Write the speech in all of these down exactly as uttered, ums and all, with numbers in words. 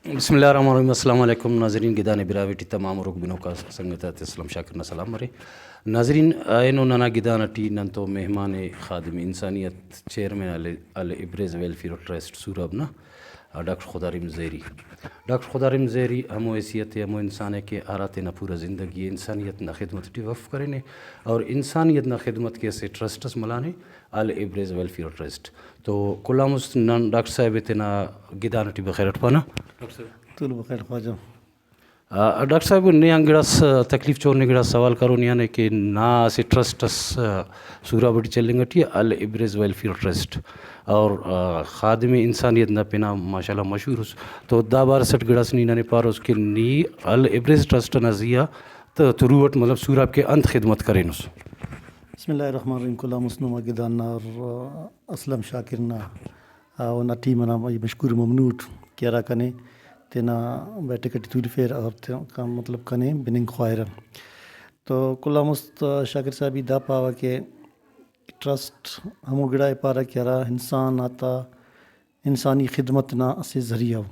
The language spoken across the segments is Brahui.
بسم اللہ الرحمن الرحیم۔ السلام علیکم ناظرین، گدان براہوئی ٹی تمام ہروک بنوکا سنگت آتے اسلم شاکر نا سلام مرے۔ ناظرین، اینو ننا گدان ٹی نن تو مہمان ءِ خادم انسانیت، چیئرمین ال-، الابریز ویلفیئر ٹرسٹ سوراب نا، ڈاکٹر خدارحیم زہری۔ ڈاکٹر خدارحیم زہری ہمو حیثیت ءِ، ہمو انسان ءِ کہ ہرا تینا پورا زندگی ءِ انسانیت نا خدمت ٹی وقف کرینے اور انسانیت نا خدمت کہ اسہ ٹرسٹ اس ملانے، الابریز ویلفیئر ٹرسٹ۔ تو کل آن مست نن ڈاکٹر صاحب ءِ تینا گدان ٹی بخیر اٹ پانہ۔ ڈاکٹر صاحب۔ تول بخیر خواجہ۔ آ، ڈاکٹر صاحب، نے آن گڑاس تکلیف چور، نے گڑاس سوال کرو، نے آنے کہ نا اسہ ٹرسٹ اس، آ، سوراب ٹی چلینگ ٹی ءِ، الابریز ویلفیئر ٹرسٹ، اور، آ، خادم انسانیت نا پنا ماشاءاللہ مشہور اس۔ تو دا بارس اٹ گڑاس نی ننے پاروس کہ نی الابریز ٹرسٹ نا زیہا تہ ترو اٹ مطلب سوراب کہ انت خدمت کرینس؟ بسم اللہ الرحمن الرحیم۔ کل آن مست نما گدان نا اور اسلم شاکر نا، آ، اونا ٹیم انا مشکور ممنون اٹ کہ ہرا کنے تینا بیٹھک ٹی تولفیر اور تینا مطلب کنے بننگ خواہرہ۔ تو کل آن مست شاکر صاحب ای دا پاوہ کہ ٹرسٹ ہمو گڑا ءِ پارہ کہ ہرا انسان آتا انسانی خدمت نا اسہ ذریعہ ءُ۔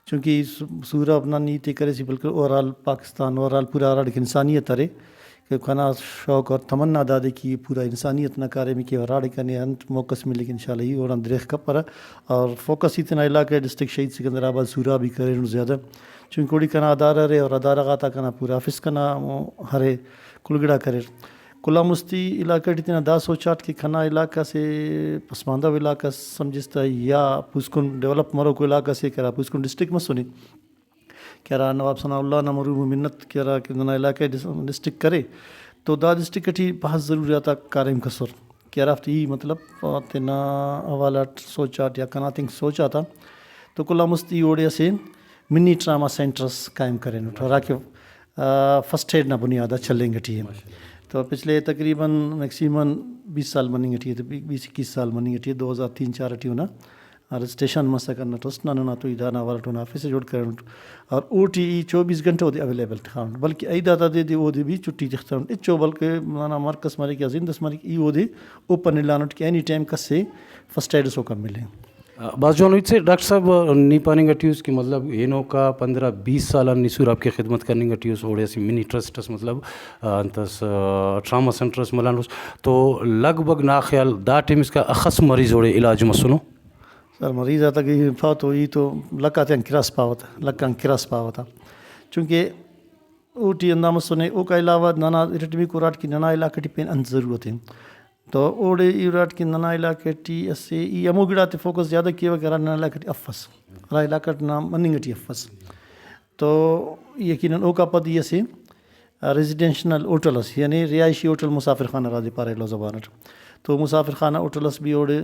چونکہ ای سو-، سوراب نا نی تے کریسے بلکہ اوور آل پاکستان، اوور آل پورا ہراڑے کہ انسانیت ارے، کہ کنا شوق اور تمنا دادے کہ ای پورا انسانیت نا کاریم ءِ کہ ہراڑے کنے انت موقع اس ملیک، انشاءاللہ ای اوڑان دریغ کپرہ۔ اور فوکس ای تینا علاقہ ڈسٹرکٹ شہید سکندر آباد سوراب ای کرینٹ زیادہ، چونکہ اوڑے کنا ادارہ ارے اور ادارہ غاتا کنا پورا آفس کنا ہمو ارے، کل گڑاک اریر۔ کل آن مست ای علاقہ ٹی تینا دا سوچاٹ کہ کنا علاقہ اسہ پسماندہ ءُ علاقہ اس سمجھس تہ، یا پوسکن ڈیولپ مروکو علاقہ سے کہ ہرا پوسکن ڈسٹرکٹ مسنے، کہ ہرا نواب ثناء اللہ نا مروم ءُ منت کہ ہرا کہ ننا علاقہ ڈس-، ڈسٹرکٹ کرے، تو دا ڈسٹرکٹ ٹی بھاز ضروریات آک کاریم کسر کہ ہرافتے ای مطلب تینا حوالہ اٹ سوچاٹ یا کنا تنک سوچاتا، تو کل آن مست ای اوڑے اسہ منی ٹراما سینٹر اس قائم کرینٹ، ہراکہ آ، فرسٹ ایڈ نا بنیاد آ چلینگ ٹی ءِ۔ تو پچھلے تقریباً میکسیمم بیس سال مننگ ٹی ءِ، تو بی-، بیس اکیس سال مننگ ٹی ءِ، دو ہزار تین چار ٹی اونا رجسٹریشن مسک، ہندا ٹرسٹ نا، ننا تو ای دانا حوالہ ٹی اونا آفس ءِ جوڑ کرینٹ اور اوٹی ای چوبیس گھنٹہ اودے اویلیبل تخانٹ، بلکہ عید آتا دے دے اودے بھی چھٹی تخانٹ، ہچو بلکہ ننا مرک اس مریک یا زند اس مریک، ای اودے اوپن الانٹ کہ اینی ٹائم کس ءِ فرسٹ ایڈ اس اوکان ملے۔ آ، بھاز جوانو ہیت سے ڈاکٹر صاحب، نی پاننگ ٹی اس کہ مطلب ہنوکا پندرہ بیس سال آن نی سوراب کہ خدمت کننگ ٹی اس، اوڑے اسہ منی ٹرسٹ اس مطلب، آ، انت اس، آ، ٹراما سینٹر اس ملانس، تو لگ بھگ نا خیال دا ٹائم اسکا اخس مریض اوڑے علاج مسنو؟ سر، مریض آتا کہ پاو تو ای تو لکھ آتیان کراس پاوہ تہ، لکھ آن کراس پاوہ تہ، چونکہ اوٹی ہندا مسنے، اوکا علاوہ ننا ارٹمیکو اراٹ کہ ننا علاقہ ٹی پین انت ضرورت ءِ۔ تو اوڑے ای اراٹ کہ ننا علاقہ ٹی اسہ ای ہمو گڑاتے فوکس زیادہ کیوہ کہ ہرا ننا علاقہ ٹی افس، ہرا علاقہ نا مننگ ٹی افس۔ تو یقیناً اوکا پد ای اسہ ریزیڈنشنل ہوٹل اس، یعنی رہائشی ہوٹل، مسافر خانہ ہرادے پارہ ایلو زبان اٹ، تو مسافر خانہ ہوٹل اس بھی اوڑے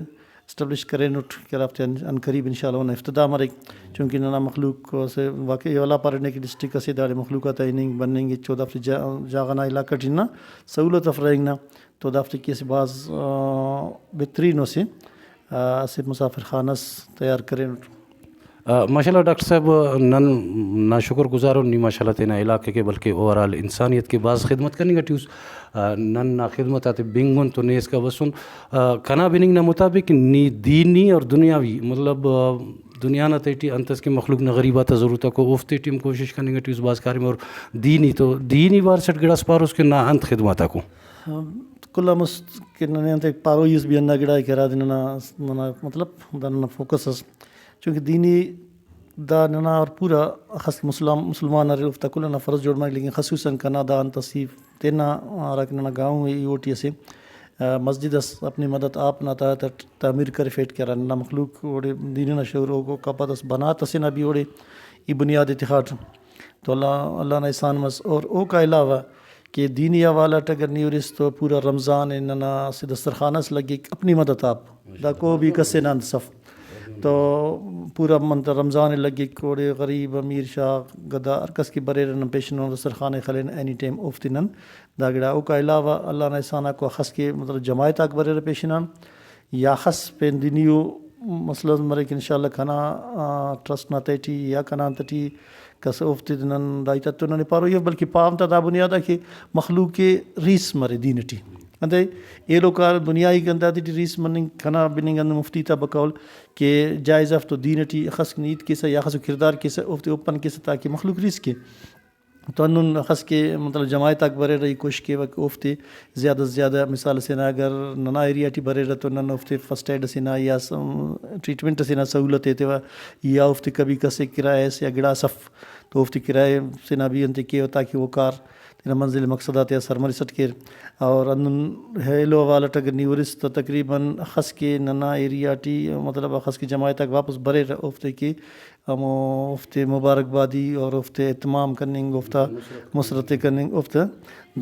اسٹبلش کرینٹ کہ ہرافتے ان، ان قریب انشاءاللہ اونا افتتاح مریک، چونکہ ننا مخلوق اسہ واقعی اولا پارینے کہ ڈسٹرکٹ اسے داڑے مخلوق آتا ہننگ بننگ ہچو دافتے جا-، جاگہ نا علاقہ ٹی نا سہولت اف رہینگ نا، تو دافتے کہ اسہ بھاز، آ، بہترین اسہ، آ، اسہ مسافر خانہ اس تیار کرینٹ۔ آ، ماشاءاللہ ڈاکٹر صاحب، نن نا شکر گزار ان، نی ماشاءاللہ تینا علاقہ کے بلکہ اوور آل انسانیت کے بھاز خدمت کننگ ٹی اس۔ آ، نن نا خدمت آتے بنگن تو نے اسکا بسن۔ آ، کنا بننگ نا مطابق نی دینی اور دنیاوی، مطلب، آ، دنیا نا تہٹی انت اس کہ مخلوق نا غریب آتا ضرورت آکو، اوفتے ٹی ہم کوشش کننگ ٹی اس بھاز کاریم۔ اور دینی تو، دینی بارس اٹ گڑاس پاروس کہ نا انت خدمت آکو؟ کل آن مست کہ ننے انتئے پاروئی اس بھی ہندا گڑا ءِ کہ ہرادے ننا، ننا مطلب دا ننا فوکس اس، چونکہ دینی دا ننا اور پورا اخس مسلم، مسلمان اریر، اوفتا کل ئنا فرض جوڑ مریک، لیکن خصوصاً کنا دا انت اس ای تینا ہراکہ ننا گاؤں ءِ ای اوٹی اسہ، آ، مسجد اس اپنی مدد آپ نا تحت اٹ تعمیر کرفیٹ کہ ہرا ننا مخلوق اوڑے دین ئنا شعور اوکا پد اس بنات ئسے نا بھی اوڑے ای بنیاد ءِ تخاٹ۔ تو اللہ، اللہ نا احسان مس۔ اور اوکا علاوہ کہ دینی حوالہ اٹ اگر نی ہُرس تو پورا رمضان ءِ ننا اسہ دسترخوان اس لگک، اپنی مدد آپ، داکو بھی کس ءِ نا انت اف۔ تو پورا منت رمضان ءِ لگک، اوڑے غریب، امیر، شاغ، گدا ہر کس کہ بریرہ نن پیشن دسترخوان ءِ خلین، اینی ٹائم اوفتے نن دا گڑا۔ اوکا علاوہ اللہ نا احسان آک اخس کہ مطلب جماعت آک بریرہ پیشن آن، یا خس پین دینی ءُ مسئلہ مریک، انشاءاللہ کنا، آ، ٹرسٹ نا تہٹی یا کنا انت ٹی کس اوفتے نن دا ہیت اتون ننے پاروئی اف، بلکہ پاوہ تا دا بنیاد آ کہ مخلوق ءِ ریس مرے دین ٹی، انتئے ایلو کار دنیا ءِ کہ انت آتیٹی ریس مننگ، کنا بننگ ہندن مفتی تا بقول کہ جائز اف تو دین ٹی اخس ہیت کیسہ یا اخس کردار کیسہ، اوفتے اوپن کیسہ تاکہ مخلوق ریس کے۔ تو ہندن اخس کہ مطلب جماعت آک بریرہ، ای کوشش کیوہ کہ اوفتے زیادہ سے زیادہ، مثال اسے نا اگر ننا ایریا ٹی بریرہ تو نن اوفتے فرسٹ ایڈ اسے نا یا س-، ٹریٹمنٹ اسے نا سہولت ایتیوہ، یا اوفتے کبھی کس ئے کرایہ ئس یا گڑاس اف تو اوفتے کرایہ سے نا بھی انتے کیوہ تاکہ او کار تینا منزل مقصد آتیا سر مرسٹ کیر۔ اور ہندن ایلو حوالہ اٹ اگر نی ہُرس تو تقریباً اخس کہ ننا ایریا ٹی مطلب اخس کہ جماعت آک واپس بریرہ اوفتے کہ ہمو اوفتے مبارکبادی اور اوفتے اہتمام کننگ، اوفتا مسرت ءِ کننگ، اوفتا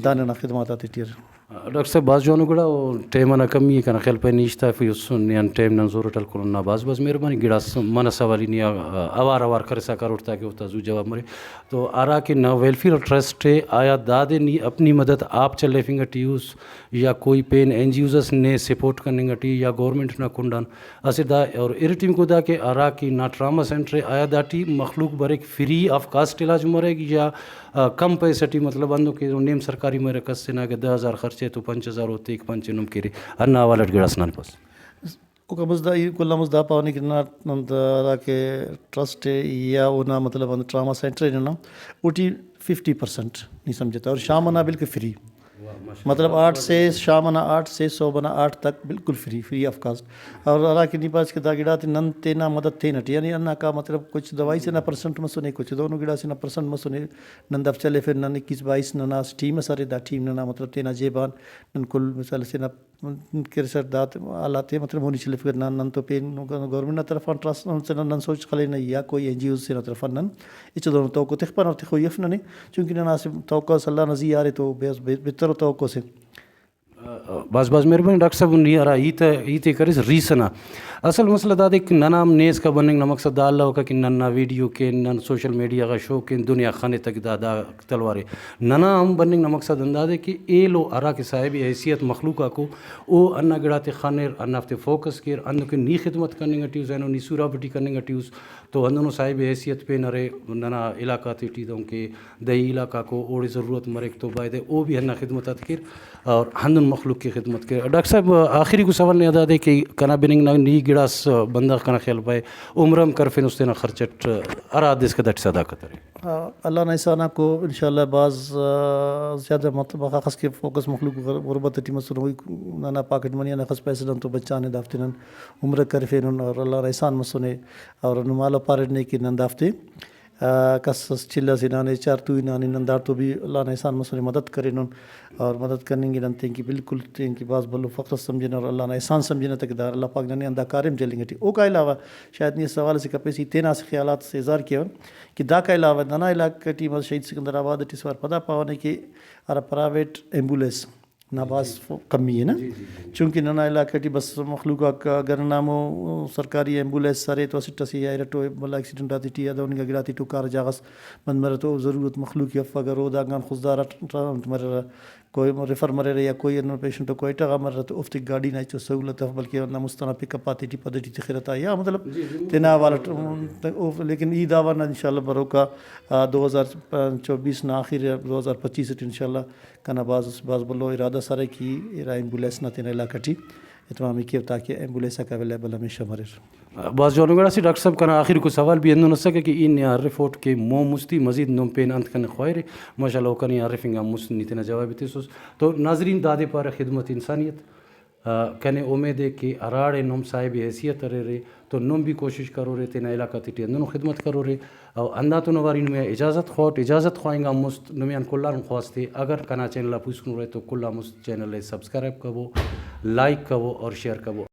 دا ننا خدمات آتیٹی اریر۔ ڈاکٹر صاحب، بھاز جوانو گڑا، او ٹائم انا کمی ءِ، کنا خیال پائے نی اشتافی اس، نی آن ٹائم نن زور اٹ ہلکنن نا۔ بھاز بھاز مہربانی۔ گڑاس منہ سوالی نی آ، اوار اوار کرسا کروٹ تاکہ اوفتا زو جواب مرے۔ تو ہرا کہ نا ویلفیئر ٹرسٹ ءِ، آیا دادے نی اپنی مدد آپ چلیفنگ ٹی اس یا کوئی پین این جی اوز اس نے سپورٹ کننگ ٹی یا گورنمنٹ نا کنڈ آن اسہ دا، اور ارٹمیکو دا کہ ہرا کہ نا ٹراما سینٹر ءِ، آیا داٹی مخلوق بریک فری آف کاسٹ علاج مریک یا، آ، کم پیسہ ٹی، مطلب ہندن کہ نیم سرکاری مریک، کس سے نا اگہ دہ ہزار خرچ ءِ تو پنچ ہزار او تیک پنچ نم کیرے، ہندا حوالہ اٹ گڑاس نن پاس۔ اوکا مست دا، ای کل آن مست دا پاوہ نے کہ ننا انت ہرا کہ ٹرسٹ ءِ یا اونا مطلب انت ٹراما سینٹر ءِ ننا، اوٹی ففٹی پرسینٹ نی سمجھتہ اور شام ئنا بالکل فری۔ مطلب آٹھ سے، شام ئنا آٹھ سے صوب ئنا آٹھ تک بالکل فری، فری آف کاسٹ۔ اور ہرا کہ نی پاس کہ دا گڑاتے نن تینا مدد تینٹ، یعنی ہنداکا مطلب کچھ دوائی سے نا پرسنٹ مسنے، کچھ دونو گڑا سے نا پرسنٹ مسنے۔ نن دافتے چلیفن، نن اکیس بائیس ننا اسہ ٹیم ئس ارے، دا ٹیم ننا مطلب تینا جیب آن نن کل مثال سے نا کرسٹ دا حالات ءِ مطلب مونی چلیفکہ۔ نن، نن تو پین گورنمنٹ نا طرف آن ٹرسٹ نن، نن سوچ خلینہ یا کوئی این جی اوز سے نا طرف آن نن ہچو دونو توقع تخپنہ اور تخوئی اف ننے، چونکہ ننا اسہ توقع اس اللہ نا زی آ ارے تو بے-، بے-، بہتر ءُ توقع سے۔ بھاز بھاز مہربانی ڈاکٹر صاحب، نی ہرا ہیت، ہیت ءِ کریس ریس ئنا۔ اصل مسئلہ دادے کہ ننا ہم نے اسکا بننگ نا مقصد دا الوکا کہ نن نا ویڈیو کین، نن سوشل میڈیا غا شو کین، دنیا خنتک دا، دا تلوارے۔ ننا ہم بننگ نا مقصد ہندادے کہ ایلو ہرا کہ صاحب حیثیت مخلوق آکو، او ہندا گڑاتے خنر، ہندافتے فوکس کیر، ہندن کہ نی خدمت کننگ ٹی اس، اینو نی سوراب ٹی کننگ ٹی اس، تو ہندنو صاحب حیثیت پین ارے ننا علاقہ تیٹی، دہنکہ دیہی علاقہ کو اوڑے ضرورت مریک تو بایدے او بھی ہندا خدمت آتے کیر اور ہندن مخلوق کی خدمت کیر۔ ڈاکٹر صاحب، آخری کو سوال نے ادا دے کہ کنا بننگ نا نی گڑاس بندغ کنا خیال پائے عمر ہم کرفینس تینا خرچ اٹ ہرا حد اسکا داٹی صداقت ارے۔ آ، اللہ نا احسان آکو انشاءاللہ بھاز، آ، زیادہ مطلب اخس کہ فوکس مخلوق غر-، غربت ٹی مسنو، ننا پاکٹ منی آن اخس پیسہ نن تو بچانے، دافتے نن عمرہ کرفینن اور اللہ نا احسان مسنے۔ اور نمالو پاریٹ نے کہ نن دافتے، آ، کس اس چل ئسے ہنانے، چار تو ہنانے، نن داڑتو بھی اللہ نا احسان مسنے مدد کرینن۔ اور مدد کننگ نن تینکہ بالکل تینکہ بھاز بھلو فخر اس سمجھنہ اور اللہ نا احسان سمجھنہ تاکہ دا اللہ پاک ننے ہندا کاریم جلنگ ٹی۔ اوکا علاوہ شاید نی سوال اسے کپیس، ای تینا اسہ خیالات سے اظہار کیوہ کہ داکا علاوہ ننا علاقہ ٹی مس شہید سکندر آباد ٹی سوار پدا پاوہ نے کہ ہرا پرائیویٹ ایمبولینس نا بھاز کمی ءِ نا، چونکہ ننا علاقہ ٹی بس مخلوق آک اگر ننا ہمو سرکاری ایمبولینس ارے تو اسٹ اسے یا ارٹو بھلا ایکسیڈنٹ آتے ٹی یا دہننگا گڑاتے ٹی او کارہ جاغس بند مریرہ تو ضرورت مخلوق ءِ افک، اگر او دانگان خضدار اٹ انت مریرہ، کوئی ریفر مریرہ یا کوئی ہندنو پیشنٹ ءُ کوئٹہ غا مریرہ تو اوفتے گاڈی نا ہچو سہولت اف، بلکہ ہندا مست ئنا پک اپ آتے ٹی پد ٹی تخرہ تا یا مطلب تینا حوالہ اٹ، او، لیکن ای دعویٰ نا انشاءاللہ بروکا، آ، دو ہزار چوبیس نا آخر، دو ہزار پچیس اٹ انشاءاللہ کنا بھاز، بھاز بھلو ارادہ اس ارے کہ ارا ایمبولینس نا تینا علاقہ ٹی اہتمام ءِ کیو تاکہ ایمبولینس آک اویلیبل ہمیشہ مریر۔ بھاز جوانو گڑاسے ڈاکٹر صاحب، کنا آخیرکو سوال بھی ہندن اسکہ کہ ای نے ہرفوٹ کہ مون مستی مزید نم پین انت کنے خواہرے؟ ماشاءاللہ، او کنے ہرفنگ آن مست نی تینا جواب ایتسس۔ تو ناظرین، دادے پارہ خدمت انسانیت۔ آ، کنے امید ءِ کہ ہراڑے نم صاحب حیثیت اریرے تو نم بھی کوشش کرورے، تینا علاقہ تیٹی ہندنو خدمت کرورے۔ او ہنداتون اواری نمے آ اجازت خواہٹ، اجازت خواہنگ آن مست نمے آن کل آن خواست ءِ اگر کنا چینل آ پوسکن ارے تو کل آن مست چینل ءِ سبسکرائب کبو، لائک کبو اور شیئر کبو۔